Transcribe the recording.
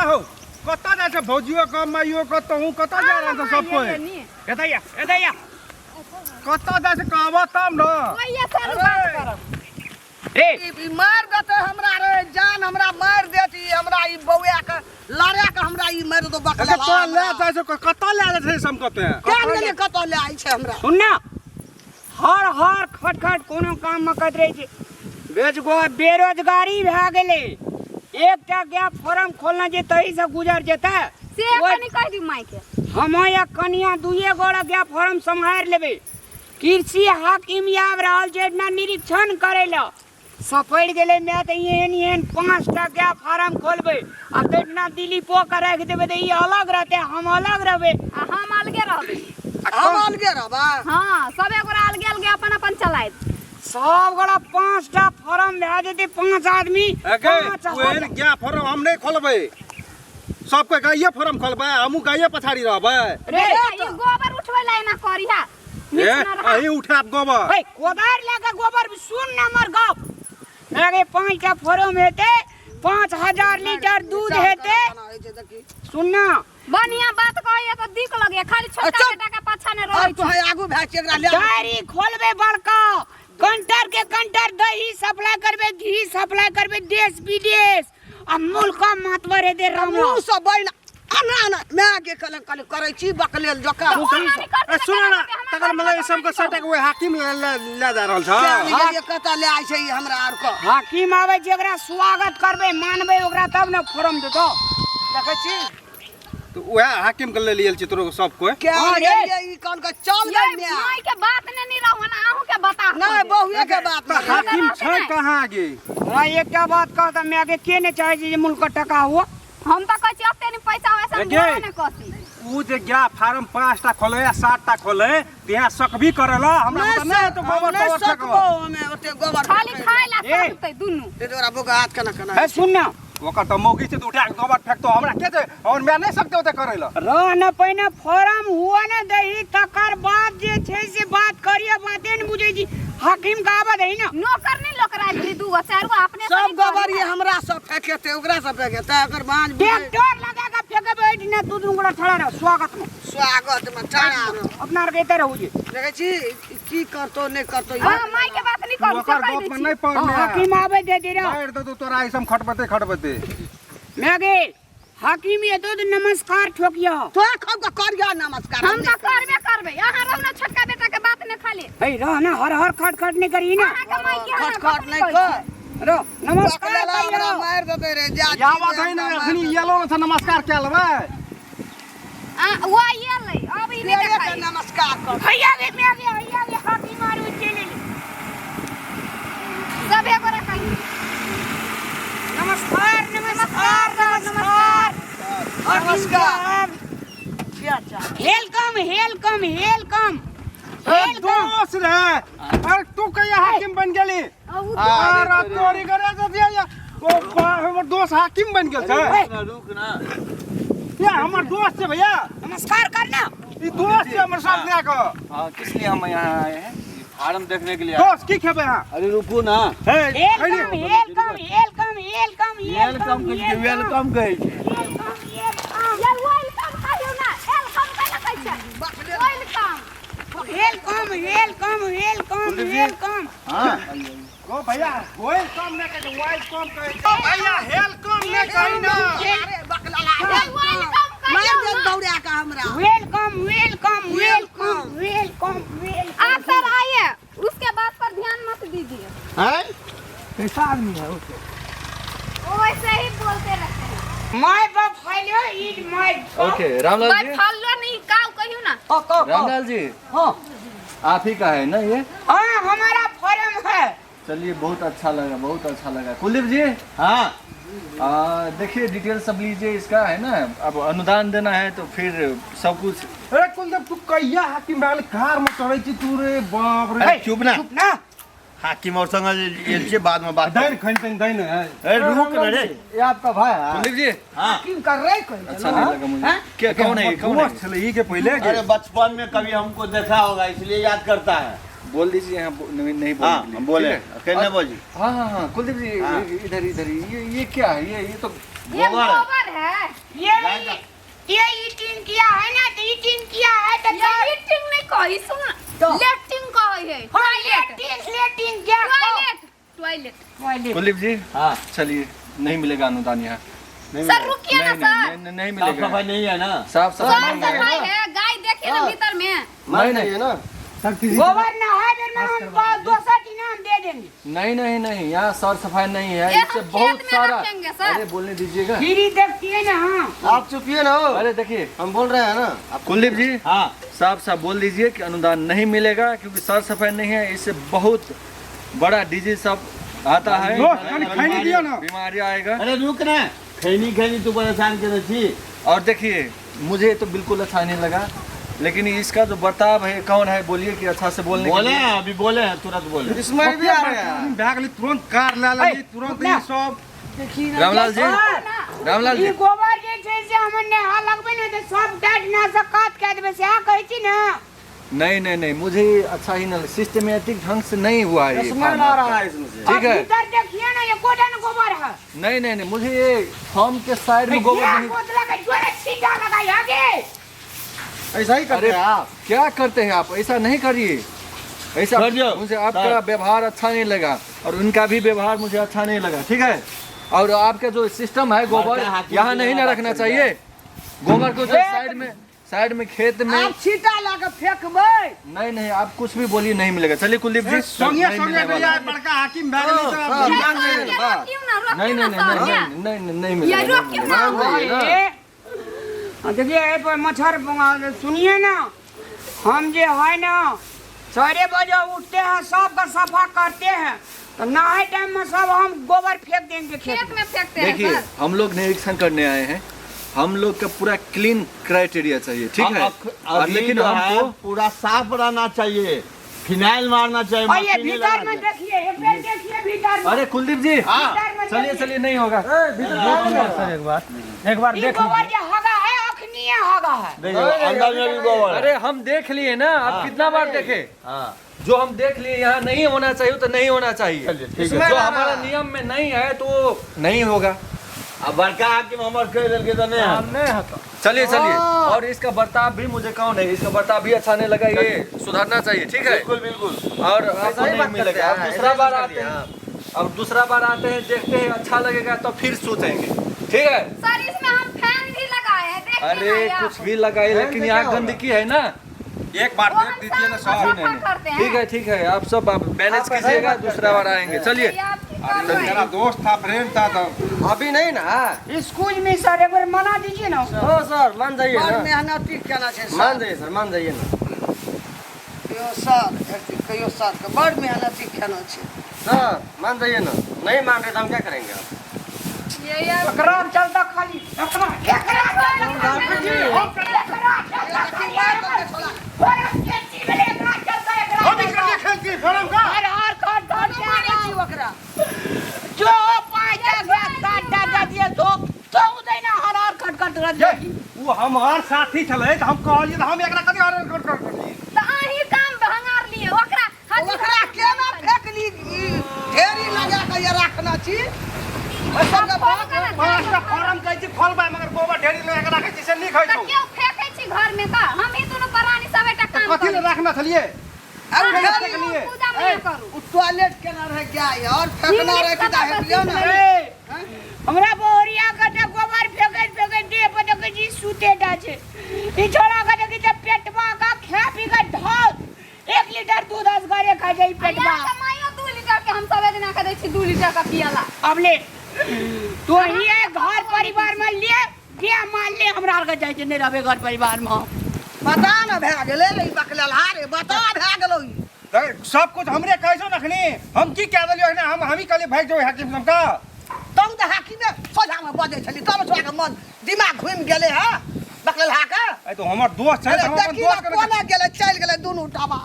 हो कतऽ जाइ छै भौजियो के माइयो के तहूँ कतऽ जा रहल छै सब कोइ एतैया एतैया कतऽ जाइ छै कहबऽ तब ने ओइये चलू बात करब रे ई मारि देतै हमरा रे जान हमरा मारि देत ई हमरा ई बौआ के लड़े के हमरा ई मारि देतो बकला अच्छा तोरा ले जाइ छै कतऽ ले जाइ छै सब कतऽ क्या गेलियै कतऽ ले आइ छै हमरा सुन ना हर हर खट खट कोनो काम में करैत रहै छै बेजगो बेरोजगारी भए गेलै एकटा गैप फॉर्म खोलना जे तही से गुजर जेतै से कनी कहि दी माय के हम या कनिया दुइए गोड़ा गैप फॉर्म सम्हारि लेबै कृषि हाकिम आबि रहल छै एहिठिना निरीक्षण करै लए सपड़ि गेलै माय तऽ एहन एहन 5 टा गैप फार्म खोलबै आ तहिठिना दिलीपो के राखि देबै तऽ ई अलग रहतै, हम अलग रहबै। आ हम अलगे रहबै। हम अलगे रहबै। हाँ, सबे गोरा अलगे अलगे अपन अपन चलायत। सब गोड़ा 5 टा फार्म भए जेतै, 5 आदमी। अगे 5,000। ओहन गाय फार्म हम नहि खोलबै। सबके गाये फार्म खोलबै, हमहूँ गाये पछाड़ी रहबै। रे ई गोबर उठबै ला एना करी हा। ए अहीं उठाब गोबर। हे, कोदारि लए कऽ गोबर। सुन न हमर गप। अरे 5 टा फार्म हेतै, 5,000 लीटर दूध हेतै। सुन न। बढ़िया बात कहैया तऽ दिक लगैया, खाली छोटका अच्छा। बेटा के पाछा ने और रहै तोहे आगू भए छै, एकरा ले आबू। डायरी खोलबे बड़का, कंटर के कंटर दही सप्लाई करबे, घी सप्लाई करबे देश विदेश आ मुल्क मातवर हेतै राम। मुँह से बनि आना आना माय के कल कल करै छी बकलेल जकाँ। ए सुन न, तकर मतलब ई सबके सटक ओहि हाकिम ले ले ले जा रहल छ। क्या नहि गेलियै, कतऽ ले आइ छै ई हमरा आर के। हाकिम आबै छै, ओकरा स्वागत करबै, मानबै ओकरा, तब ने फॉर्म देतौ। देखै छी। तऽ उएह हाकिम के ले लियल छी तोरो सब कोइ। क्या हाँ रे। गेलियै ई कन के चल ये गई माय। माय के बात ने नहीं रहू ना, अहूँ के बता। नहि, बहुए के बात तऽ नहि। हाकिम छै कहाँ गे? हाँ, एकटा बात कह तऽ माय के, के नहि चाहै छै जे मुल्क के टका हुआ? हम तऽ कहै छी ओते नहीं पैसा वैसा एगे। बोलो ने कसी। ऊ जे गाय फार्म 5 टा खोले या 7 टा खोले तऽ यहाँ सकबी करेला हमरा नहि तऽ नहि हेतौ गोबर नहि तोबर सकबो फेकबो। हमे ओते गोबर। खाली खाय ला ए। सकतै दुनू। ते तोरा बोका हाथ केना केना। हे, सुन न। ओकर तऽ मौगी छै तऽ उठा के गोबर फेकतो, हमरा के छै? हमर माय नहि सकतै ओते करै लए। रह न, पहिने फॉर्म हुआ ने दही, तकर बाद जे छै से बात करिए। बाते ने बुझै छी, हाकिम के आबऽ दही ने। नौकर नहीं लोक राखि ली, दू गो चारि गो अपने से सब नहीं गोबर करी। ये हमरा सब फेकेते, ओकरा सब फेकेते, एकर बाँझ बुझै। ट्रैक्टर लगा के फेंकबै एहिठिना, तू दुनू गोटा ठड़ा रह स्वागत में। स्वागत में ठड़ा रह। अपना आरके एते रहू जे। देखै छी की करतो नहि करतो। हाँ, माय के बात नहीं करू से ओकर कहि गप दै में छी। नहि पड़। हाँ, हाकिम आबै दे दे रह। मारि देतौ तोरा ऐसम खटबते खटबते। मैं गे हाकिम एतो तऽ नमस्कार ठोकियो। तोरा खब के करिया नमस्कार। हम तऽ करबे करबै, अहाँ रहू ना, छोटका बेटा के बात ने खाली। हे, रह ना, हर हर खट खट नहीं करी ना। अहाँ के माय के खट खट नहि कर। रह, नमस्कार बकलेला हमरा करियो। मारि देतै रे जा। यावत है ने, अखनी येलो ने नमस्कार कए लेबै। आ वो एलै, अब ई नहीं तेरे के देखाई। नमस्कार कर। हैया गे मैं गे, हैया गे, हाकिम आरू चलि एलै। सबे गोरा कही। नमस्कार नमस्कार नमस्कार नमस्कार। Welcome welcome welcome ए दोस्त रे, अरे तू कहिया हाकिम बन गेली? अरे तोरी करे तो दिया या ओ बा, हमर दोस्त हाकिम बन गेल छै। रुक ना। या हमर दोस्त छै भैया। नमस्कार करना। ई दोस्त छै हमर साथ लए कऽ। हाँ, किस लिए हम यहाँ आए हैं? ये फार्म देखने के लिए आए। दोस्त, की खेबै अहाँ? अरे रुकू ना। हे। Welcome welcome welcome welcome. Welcome कहै छै, welcome कहै छै। Welcome welcome. ये welcome कहियो ना, welcome कहियो कहै छै? Welcome. Welcome welcome welcome welcome. हाँ। गो भैया, welcome नहि कहै छै, welcome कहै छै भैया, welcome नहि कहै ना। अरे बकलेला ये welcome मारि कहियो देत ना। दौड़ा के हमरा। Welcome welcome welcome welcome welcome. आप सर आइए, उसके बात पर ध्यान मत दीजिए। हैं? कैसा आदमी है वो? वो ऐसे ही बोलते रहते हैं। My बाप फैलो is my. Okay Ramlal भाई जी। फल्लो नहीं काउ कहियो ना। रामलाल जी। हाँ। आप ही का है ना ये? हाँ, हमारा फॉर्म है। चलिए, बहुत अच्छा लगा, बहुत अच्छा लगा। कुलदीप जी। हाँ। देखिए, डिटेल सब लीजिए इसका, है ना? अब अनुदान देना है तो फिर सब कुछ। अरे कुलदेव, तू कहिया हाकिम भए गेल? कार में चढ़ै छी तू रे, बाप रे। अरे चुप ना। चुप ना। हाकिम और संग एल छै, बाद में बात। दैन खन तन दैन है। ए रुक न रे। ये आपका भाई है? कुलदीप जी। हाँ। की कर रे कोई। अच्छा नहीं लगा मुझे। क्या, कौन है ये? कौन है? दोस्त छलै ई के पहिले के। अरे बचपन में कभी हमको देखा होगा, इसलिए याद करता है। बोल दीजिए यहाँ नहीं नहीं हाँ बोलने के लिए, हम बोले ठीक है? अकेले नहीं बोली। हाँ हाँ हाँ कुलदीप जी, हाँ। इधर इधर, ये क्या है? ये तो ये गोबर है। गोबर है। ये ईटिंग किया है ना, तो ईटिंग किया है तो ये ईटिंग नहीं कही, सुन, लेटिंग कही है। हाँ, लेटिंग लेटिंग क्या? Toilet toilet toilet. Kuldeep ji हाँ चलिए, नहीं मिलेगा अनुदान यहाँ। नहीं सर मिलेगा। रुकिए ना नहीं सर। नहीं नहीं साफ मिलेगा। सफाई नहीं है ना। साफ सफाई साफ नहीं है। सफाई है, गाय देखिए ना भीतर में। नहीं नहीं ना सर, किसी गोबर ना है फिर मैं हमको दोसर इनाम दे देंगे। नहीं नहीं नहीं, यहाँ साफ सफाई नहीं है, ये इससे हम बहुत खेत में सारा। रखेंगे, सर। अरे बोलने दीजिएगा। फ्री देखती है ना। हाँ आप चुपिए ना हो। अरे देखिए हम बोल रहे हैं ना। आप कुलदीप जी, हाँ साफ साफ बोल दीजिए कि अनुदान नहीं मिलेगा क्योंकि साफ सफाई नहीं है, इससे बहुत बड़ा डिजीज सब आता है, दोस्त, कनी खैनी दियो ना। बीमारी आएगा। अरे रुक ना, खैनी खैनी तू परेशान के छी। और देखिए मुझे तो बिल्कुल अच्छा नहीं लगा, लेकिन इसका जो बर्ताव है कौन है बोलिए कि अच्छा से बोलने के बोले लिए। हैं, अभी बोले हैं, तुरंत बोले। इसमें भी आ रहे हैं। भए गेलै, तुरंत कार लए लेली, तुरंत ई सब। रामलाल जी, रामलाल ई जी, गोबर जे छै से हमर नेहा लगबै ने तऽ सब डाँट ना से कात कए देबै, सएह कहै छी ने। नहीं नहीं नहीं, मुझे अच्छा ही नहीं, सिस्टमेटिक ढंग से नहीं हुआ है ये स्मेल फार्म आ रहा आपका। है इसमें से। ठीक है। भीतर देखिए ना, ये गोटा न गोबर है। नहीं नहीं नहीं, मुझे ये फॉर्म के साइड में गोबर ये नहीं। गोदला के जोरे छींटा लगाई आगे। ऐसा ही करते अरे हैं आप। क्या करते हैं आप, ऐसा नहीं करिए। ऐसा कर दियो। मुझे आपका सर। व्यवहार अच्छा नहीं लगा और उनका भी व्यवहार मुझे अच्छा नहीं लगा, ठीक है। और आपका जो सिस्टम है गोबर बड़का हाथी यहाँ के नहीं ना बात रखना चल चाहिए। गोबर को जो साइड में खेत में आप छींटा ला के फेंकबै। नहीं नहीं, आप कुछ भी बोलिए नहीं मिलेगा। चलिए कुलदीप जी, संगे नहीं संगे मिलने वाला। भैया बड़का हाकिम भए गेलै तऽ हाँ, मान सर, जाइए। ये रोकियो ना, रोकियो नहीं ना नहीं सर, नहीं ये। नहीं नहीं नहीं मिलेगा, ये नहीं रोकियो मिलेगा। ना। मान जाइए ना। ये, देखिए ए पर मच्छर सुनिए ना, हम जो है ना 4 बजे उठते हैं, सबका सफा करते हैं, तो नहाए टाइम में सब हम गोबर फेंक देंगे खेत खेत में। में फेंकते हैं देखिए सर। हम लोग निरीक्षण करने आए हैं, हम लोग का पूरा क्लीन क्राइटेरिया चाहिए, ठीक है। और अभी लेकिन जो है, हमको पूरा साफ रहना चाहिए, फिनाइल मारना चाहिए, और ये मशीन भीतर लगाना में चाहिए। देखिए, एक बार देखिए भीतर में। अरे कुलदीप जी, भीतर में चलिए देखिए। चलिए, नहीं होगा। सर एक बार ई देख गोबर जो हगा है, अखनिया हगा है। देखिए, अंदर में भी गोबर है। अरे हम देख लिए ना, आप कितना बार देखे? हाँ जो हम देख लिए यहाँ नहीं होना चाहिए तो नहीं होना चाहिए। चलिए ठीक है। जो हमारा नियम में नहीं है तो नहीं होगा। अब बड़का हाकिम हमर कह देलकै तऽ नहीं है। नहीं हतो। चलिए चलिए। और इसका बर्ताव भी मुझे कौन है, इसका बर्ताव भी अच्छा नहीं लगा, ये सुधरना चाहिए, ठीक है। बिल्कुल बिल्कुल। और आपको ऐसा ही नहीं बात मिलेगा। करते आप हैं, दूसरा ऐसा बार ही आते करते हैं, हैं। अब दूसरा बार आते हैं, देखते हैं अच्छा लगेगा तो फिर सोचेंगे, ठीक है। सर इसमें हम फैन भी लगाए हैं, देखिए अरे ना कुछ भी लगाए, फैन लेकिन से यहाँ क्या होगा? गंदगी है ना। एक बार वो देख हम दीजिए ना शाम सर। को नहीं, नहीं, सफा करते हैं। ठीक है ठीक है, आप सब आप मैनेज आप ऐसा ही कीजिएगा, बात करते दूसरा बार हैं। आएंगे। चलिए ये आपकी कार्रवाई। मेरा दोस्त था, फ्रेंड था तो अभी नहीं ना। स्कूल में सर एक बार मना दीजिए ना। हाँ सर मान जाइए बड़ ना, मेहनती केना छै सर। मान जाइए सर, मान जाइए ना। कहियो सर, कहियो सर के बड़ मेहनती केना छै। सर मान जाइए ना, नहीं मान रहे तो हम क्या करेंगे आप? ये यार एकरा चलता खाली, एकरा एकरा चलता खाली, एकरा चलता खाली, फॉर्म के चीज में एकरा चलता, एकरा अभी कर खेलती फॉर्म का। हर हर खट खट मारै छी ओकरा। जो पाँच सात दादा दिए तो तो उदय ना हर हर खट खट कर ये वो हमार साथी छलै तऽ हम कहलियै तऽ हम एकरा कथी हर कर कर करलियै। तऽ अहीं काम भंगार लिए ओकरा हाथी ओकरा केना फेकली, ई ढेरी लगा के ये राखना छी। ओइ सबके फोन करऽ पाँचटा फॉर्म कहै छी खोलबै, मगर गोबर ढेरी लगा के राखै छी से नीक होइ तऽ छौ। क्यों फेंकै छी घर में का? हम ही दुनू प्राणी सब एकटा काम कथी लए करू। राखने छलियै? आ उ अहाँ ढेरी फेकलियै? पूजा मैया करू। उ टॉयलेट केना रहे गाय और फेकना रहे कि दाहे लियो ना। ए, हमरा बोरिया के तऽ गोबर फेकैत फेकैत देह पर देखै छी सुते टा छै। ई छोड़ा के देखै छै पेटवा के खा पी के ढाल 1 लीटर दूध असगरे खा जाइ पेटवा। यहाँ के माइयो 2 लीटर के हम सब दिना के दै छी 2 लीटर का पियला। अब ले तो ही घर परिवार में ले के मान ले, हमरा आर के जाइ छै नहीं रहबे घर परिवार में। पता न भए गेलै रे ई बकलेलहा रे, बता भए गेलौ ई। तऽ सब कुछ हमरे कहै छौ नखनी, हम की कए देलियौ एखने? हम हमही कहलियै भागि जाउ हाकिम सबके। तब तऽ हाकिमे सोझामे बजै छली तब छोड़ा के मन दिमाग घुमि गेलै हँ बकलेलहा के। ए तो हमर दोस्त छै अरे तऽ हम अपन देखी दोस्त ने के कोना गेलै, चलि गेलै दुनू टाबा।